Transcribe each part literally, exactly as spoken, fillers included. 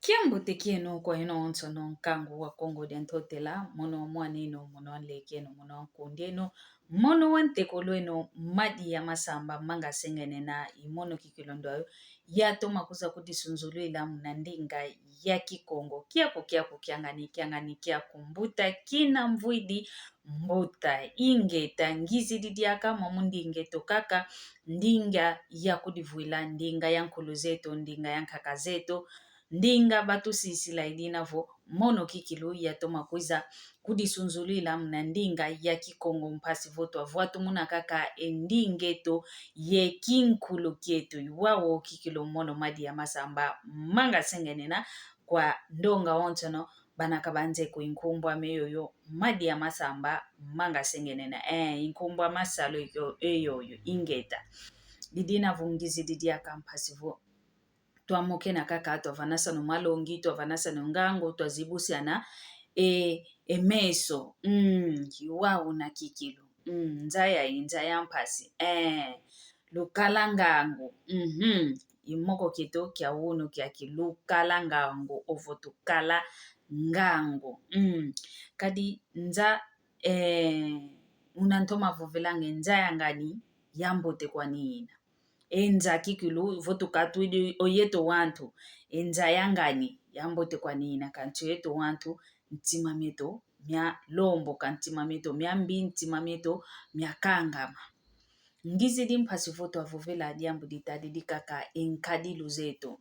Kiambote kieno kwa eno onsono, nkangu wa Kongo dia Ntotela, mono wa mwan'eno, mono wa nlek'eno, mono wa nkund'eno, mono wa ntekolw'eno, Madi ya Masamba Manga Sengenena, i mono kikilu ndwayo yatoma kwiza kudisunzulwila muna ndinga ya Kikongo. Kiaku, kiaku, kiangani, kiangani, kiaku, mbuta kina mvwidi, mbuta, ingeta, ngizidi diaka mwamu nding'eto kaka, ndinga ya kudivwila, ndinga ya nkulu zeto, ndinga ya nkaka zeto, ndinga batusisila. I dina vo mono kikilu yatoma kwiza kudisunzulwila muna ndinga ya Kikongo, mpasi vo twavwa tumuna kaka e nding'eto ye kinkulu kieto. I wau kikilu mono Madi ya Masamba Manga Sengenena kwa ndonga onsono, bana kabanze ko. I nkumbu ame yoyo, Madi ya Masamba Manga Sengenena. Eh, i nkumbu a masalu yo, e yoyo, ingeta. I dina vo ngizidi diaka mpasi vo twamokena kaka, twavanasano malongi, twavanasano ngangu, twazibusiana e, e meso. Mm, i wau una kikilu. Mm, nza ya i, nza ya mpasi. Eh, lukala ngangu. Mhm. I moko kieto kia unu kiaki, lukala ngangu, ovo tukala ngangu. Mm. Kadi nza, eh, una ntoma vovelanga e nza yangani, yambote kwani ina. E nza kikilu, vo tukatwidi o yeto wantu, e nza yangani, yambote kwani ina, kansi o yeto wantu, ntima mieto mialomboka, ntima mieto miambi, ntima mieto miakangama. Ngizidi mpasi vo twavovela diambu ditadidi kaka e nkadilu zeto.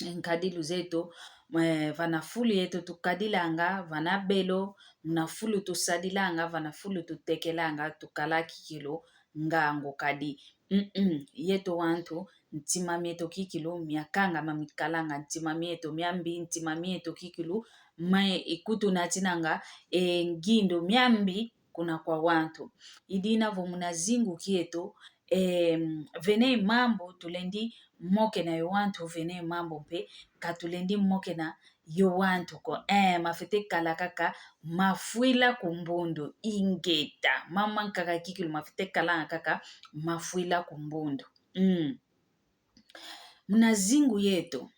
E nkadilu zeto, eh, vana fulu yeto tukadilanga, vana belo, muna fulu tusadilanga, vana fulu tutekelanga, tukala kikilu ngangu kadi. Mm-mm. Yeto wantu, ntima mieto kikilu miakangama mikalanga, ntima mieto miambi, ntima mieto kikilu, ma, e, kutunatinanga e ngindu miambi kuna kwa wantu. I dina vo muna zingu kieto, em, vene mambu tulendi mokena yo wantu, vene mambu mpe ka tulendi mokena yo wantu ko. Eh, mafwete kala kaka mafwila ku mbundu, ingeta. Mama nkaka kikilu mafwete kalanga kaka mafwila ku mbundu. Mm. Muna zingu yeto,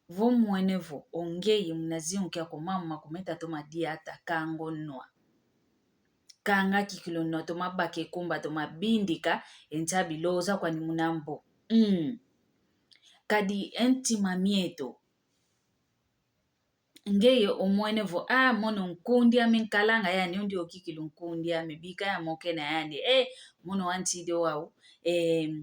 vo mwene vo o ngeye muna zingu kiaku mama makumeta toma diata, kanga o nwa. Kanga kikilu o nwa, toma baka e kumba, toma bindika e nsabi, loza kwani muna mbu. Mm. Kadi e ntima mieto, ngeye o mwene vo, ah, mono nkundi ame nkalanga yani, o ndio kikilu nkundi ame, bika yamokena yani, eh, mono wantidi o wau, eh,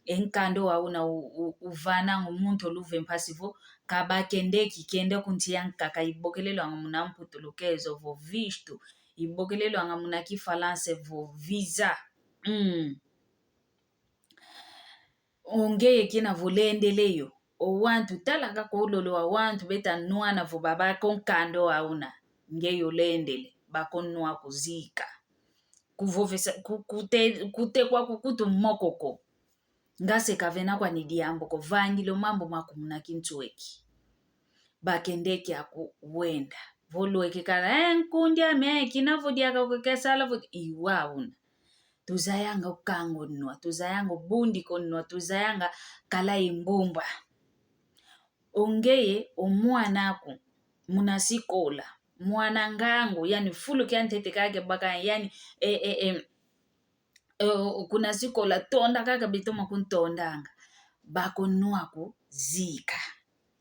e nkanda o wau una u, u, uvananga o muntu o luve mpasi vo, kabakendeki, kende ku nsi ya nkaka, ibokelelwanga muna mputulukezo vo visto, ibokelelwanga muna kifalansa vo visa. Mm. O ngeye kina vo lendele yo. O wantu, tala kaka o lolo wa wantu beta nwana vo babaka o nkanda o wau una. Ngeye olendele, baka o nwa kuzika. Kuvovesa, ku, kute, kutekwa kukutu moko ko. Ngase kavena kwani diambu ko, vangila o mambu maku muna kintweki. Bakendeki aku wenda. Vo lweke kala, eh, nkundi ame, eh, kina vo diaka ko kesala vo, i wau una. Tuzayanga o kanga o nwa, tuzayanga o bundika o nwa, tuzayanga kala ye mbumba. O ngeye o mwana aku muna sikola, mwana ngangu, yani fulu kiantete kaka baka, yani, eh, eh, eh, eh, kuna sikola tonda kaka betoma kuntondanga. Baka o nwa kuzika.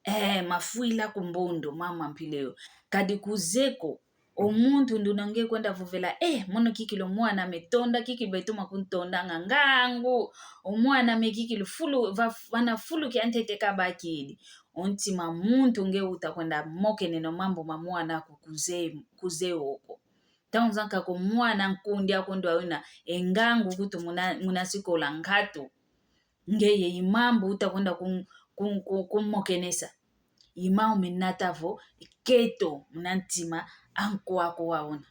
Eh, mafwila ku mbundu, mama mpila yo. Kadi ku ze ko, o muntu nduna nge kwenda vovela, eh, mono kikilu o mwana ame, tonda kikilu betoma kuntondanga, ngangu, o mwana ame kikilu fulu, va, vana fulu kiantete kabakidi. O ntima muntu nge uta kwenda mokenena o mambu ma mwana aku ku ze, ku ze oko. Ntangu zankaka o mwana nkundi aku ndwa una, e ngangu kutu muna, muna sikola nkatu. Ngeye i mambu uta kwenda kun-, kun-, kun-, kumokenesa. I mau menata vo, keto muna ntima a nkwa aku wau una.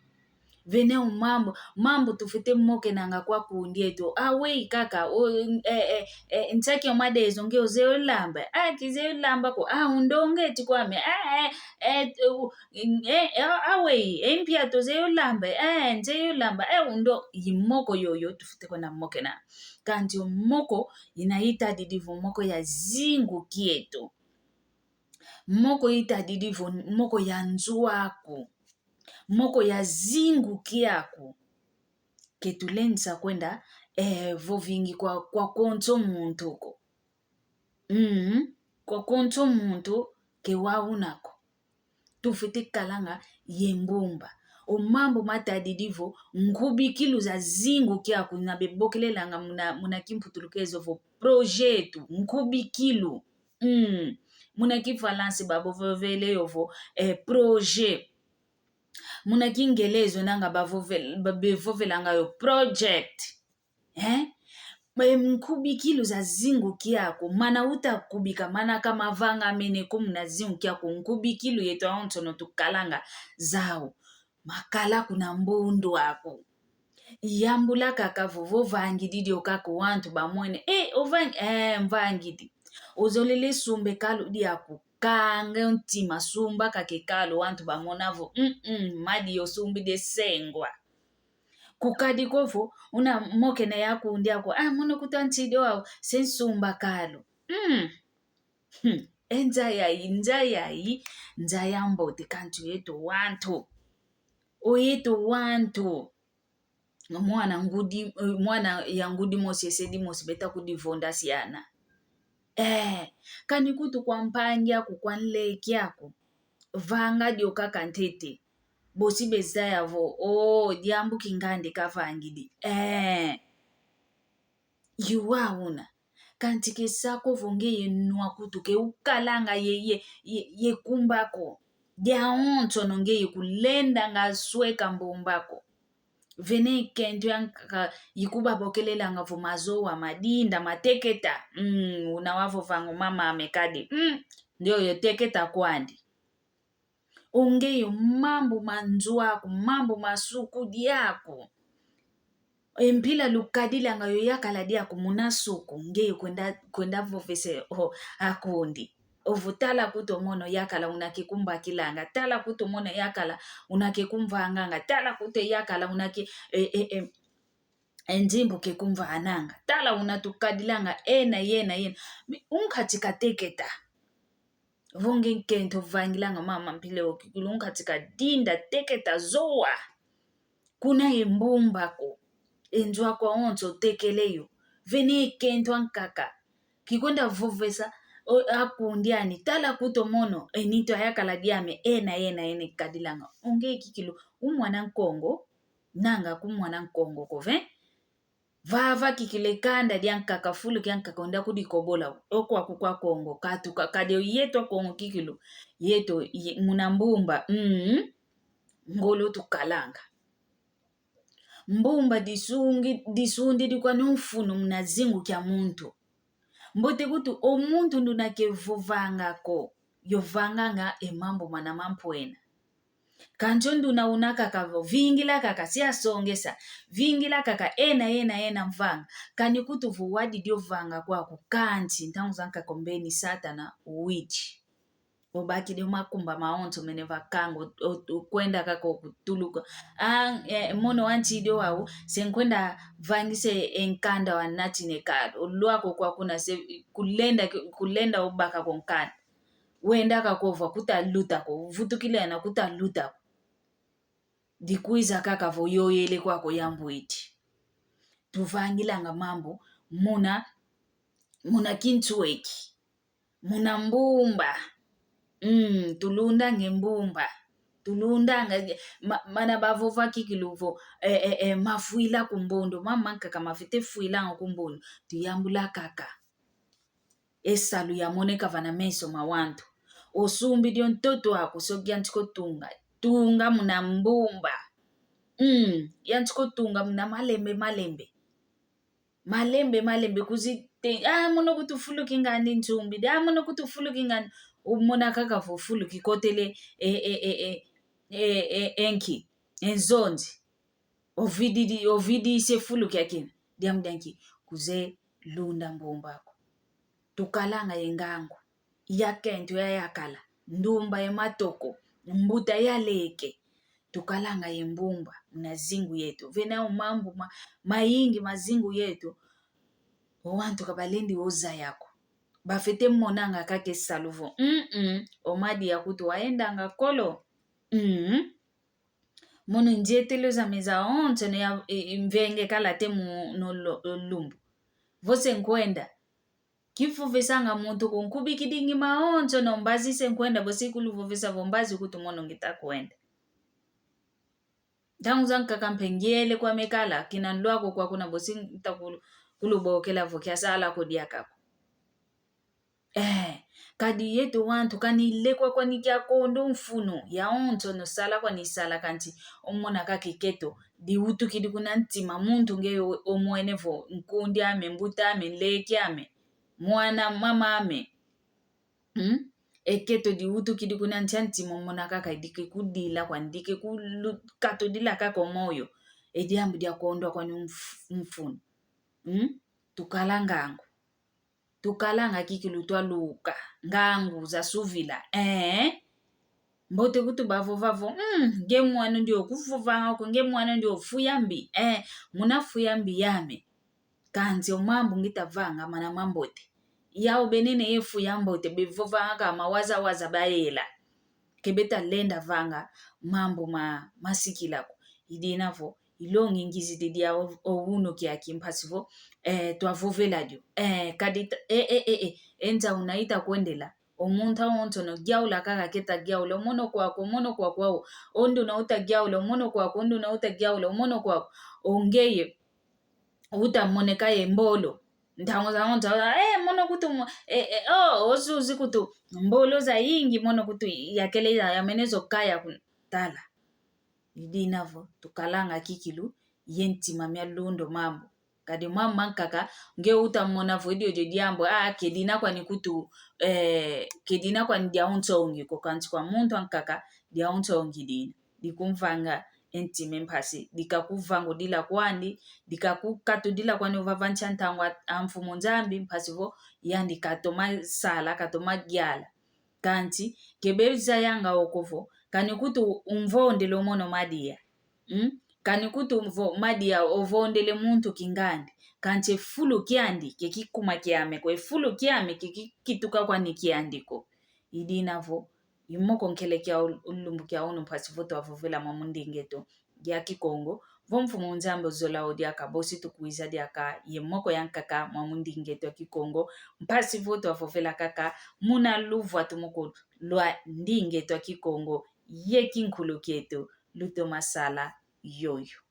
Vene o mambu, mambu tufwete mokenanga kwa kundi eto. Aweyi kaka, o, eh, eh, eh, nsaki o madezo nge ozeye o lamba. Ah, kizeye o lamba ko. Ah, undonge ti kwame. Ah, eh, eh, u-, eh, eh, aweyi, e mpia tozeye o lamba. Eh, nzeye o lamba. Eh, undo, i moko yoyo tufwete kwenda mokena. Kansi o moko, ina itadidi vo moko ya zingu kieto. Moko itadidi vo moko ya nzo aku, moko ya zingu kiaku. Ke tulendisa kwenda, eh, vovingi kwa, kwa konso muntu ko. Mm, kwa konso muntu ke wauna ko. Tufwete kalanga ye mbumba. O mambu matadidi vo nkubikilu za zingu kiaku, na bebokelelanga muna, muna kimputulukezo vo projeto, nkubikilu. Mm. Muna kifalansa bavovele yo vo, eh, projet. Muna kingelezo nanga bavove-, ba-, bevovelanga yo project. Eh? Mbe nkubikilu za zingu kiaku, mana uta kubika, mana ka mavangamene ko muna zingu kiaku, nkubikilu yeto awonsono tukalanga zau. Makala kuna mbundu aku. Yambula kaka vo, vo vangidi dio kaka wantu bamwene. Eh, ovangi-, eh, mvangidi. Ozolele sumba e kalu diaku, kanga ntima, sumba kaka e kalu wantu bamona vo, mm, mm, madi yosumbidi esengwa. Kukadi ko vo, una mokena yakundi aku, ah, mono kutu antidi wau, se nsumba kalu. Mm. Hmm. E nza yayi, nza yayi, nza ya mbote, kansi oyeto wantu. Oyeto wantu. Mwana ngudi, mwana ya ngudi mosi, ese dimosi, beta kudivondasiana. Eh, kani kutu kwa mpangi aku, kwa nleki aku. Vanga dio kaka ntete. Bosi bezaya vo, oh, diambu kingandi kavangidi. Eh. Yu wauna. Kansi ke sa ko vo ngeye nwa kutu ke ukalanga ye, ye, ye, ye kumba ko. Diawonsono ngeye kulendanga sweka mbumba ko. Vene kento yankaka ikubabokelelanga vo mazowa, madinda, mateketa. Mm, una wavovanga mama ame kadi. Mm, ndio yo teketa kwandi. O ngeye mambu ma nzo aku, mambu ma suku diaku. E mpila lukadilanga yo yakala diaku muna suku, ngeye kwenda, kwenda vovese o akundi. Ovo tala kutu mono yakala una ke kumbakilanga, tala kutu mono yakala una ke kumvanganga, tala kutu yakala una ke, e, e, e, e nzimbu ke kumvananga, tala una tukadilanga, ena, yena, yena. Mi, unkatika teketa. Vonge nkento vangilanga mama mpila o kikilu, unkatika dinda, teketa, zowa. Kuna ye mbumba ko. E nzo aku awonso tekele yo. Vene kento ankaka. Kikwenda vovesa, o, akundi ani, tala kutu mono, e nitu ayakala diame, ena, ena, ena, ikadilanga. Onge kikilu, u mwana Nkongo, nanga ku mwana Nkongo ko ve. Vava kikilu e kanda diankaka, fulu kiankaka, wenda kudikobola, okwaku kwa Kongo, katuka, kadi oyeto Akongo kikilu, yeto, ye, muna mbumba, mm, ngolo tukalanga. Mbumba disungi, disundidi kwa ni mfunu muna zingu kia muntu. Mbote kutu o muntu nduna ke vovanga ko, yo vanganga e mambu mana mampwena. Kansi o nduna una kaka vo, vingila kaka, si asongesa, vingila kaka, ena, ena, ena, mvanga. Kani kutu vo wadi dio vanga kwaku, kansi, ntangu zankaka ombeni Satana, widi. Obakidi o makumba mawonso mene vakanga, o, o, kwenda kaka okutuluka. Ah, eh, mono wantidi o wau, se nkwenda vangisa e nkanda wa nati ne kado. Olwaka okwa kuna se kulenda, kulenda obaka ko nkanda. Wenda kaka ova kuta luta ko, vutukila na kuta luta ko. Dikwiza kaka vo yoyele kwako yambwidi. Tuvangilanga mambu muna, muna kintweki. Muna mbumba. Mm, tulundanga e mbumba. Tulundanga, ma-, mana bavova kikilu vo, eh, eh, eh, mafwila ku mbundu. Mama nkaka mafwete fwilanga ku mbundu. Tuyambula kaka. E salu yamoneka vana meso ma wantu. Osumbidi o ntoto aku, soki yantika otunga. Tunga muna mbumba. Mm, yantika otunga muna malembe, malembe. Malembe, malembe, kuzi te, ah, mono kutu fulu kingandi nsumbidi, ah, mono kutu fulu kingandi. Omona kaka vo fulu kikotele, e, e, e, e, e, e, enki, e nzonzi. Ovididi, ovidise fulu kiakina. Diambu dia nki? Kuze lunda mbumba aku. Tukalanga ye ngangu. Ya kento ya yakala. Ndumba ye matoko. Mbuta ya leke. Tukalanga ye mbumba muna zingu yeto. Vena o mambu ma, mayingi ma zingu yeto. O wantu kabalendi ozaya ko. Bafwete monanga kaka e salu vo, mm, o Madia kutu waendanga kolo. Mm. Mono ndietelo zame zawonso no ya, e, e, mvenge kala te mu, no lo, lumbu. Vo se nkwenda. Kivovesanga muntu ko, nkubikidingi mawonso no mbazi se nkwenda, vo se kuluvovesa vo mbazi kutu mono ngita kwenda. Ntangu zankaka mpe ngiele kwame kala, kina nlwako kwa kuna vo se nta kulu-, kulubokela vo kiasala ko diaka ko. Eh, kadi yeto wantu kani lekwa kwani kia kondo mfunu, yawonso no sala kwani sala kansi, omona kaka e keto, diwutukidi kuna ntima muntu nge o-, omwene vo nkundi ame, mbuta ame, nleki ame, mwana mama ame. Hmm? E keto diwutukidi kuna nsi a ntima omona kaka dike kudila kwani, dike kulu-, katudila kaka o moyo. E diambu dia kondwa kwani mf-, mfunu. Hmm? Tukala ngangu. Tukalanga kikilu twaluka, ngangu zasuvila, eh? Mbote kutu bavova vo, mm, nge mwana ndioyo kuvovanga ko, nge mwana ndioyo fuya mbi, eh, muna fuya mbi yame. Kansi o mambu ngita vanga mana mambote. Yau benene ye fuya mbote, bevovanga kaka mawaza waza bayela. Ke beta lenda vanga mambu ma, masikila ko. I dina vo, i longi ngizidi dia o, o unu kiaki mpasi vo, eh, twavovela dio. Eh, kadi ta, eh, eh, eh, eh, e nza una ita kwendela. O muntu awonso no giaula kaka keta giaula, o mono kwaku, o mono kwaku au. O nduna uta giaula, o mono kwaku, o nduna uta giaula, o mono kwaku. O ngeye uta moneka ye mbolo. Ntangu zawonso, eh, mono kutu mo-, eh, eh, oh, ozuzi kutu mbolo zayingi, mono kutu yakele ya, yamene zo kaya ku-, tala. I dina vo, tukalanga kikilu, ye ntima mia lunda o mambu. Kadi mambu mankaka, nge uta mona vo e diodio diambu, ah, ke dina kwani kutu, eh, ke dina kwani diawonso ongi ko, kansi kwa muntu ankaka, diawonso ongi dina. Dikumvanga e ntima e mpasi, dikakuvangudila kwandi, dikakukatudila kwani ovava nsi a ntangu a, a Mfumu Nzambi, mpasi vo yandi katoma sala, katoma giala. Kansi, ke bezayanga oko vo, kani kutu umvondele o mono Madia. Mm? Kani kutu vo Madia ovondele muntu kingandi. Kansi e fulu kiandi, ke kikuma kiame ko, e fulu kiame, ke kikituka kwani kiandi ko. I dina vo, i moko nkele kia ul-, ulumbu kia unu mpasi vo twavovela mwamu ndinga eto ya Kikongo, vo Mfumu Nzambi ozola o diaka, bosi tukwiza diaka ye moko yankaka mwamu ndinga eto ya Kikongo, mpasi vo twavovela kaka muna luvwatumu ko lwa ndinga eto ya Kikongo ye kinkulu kieto lutoma sala yoyo.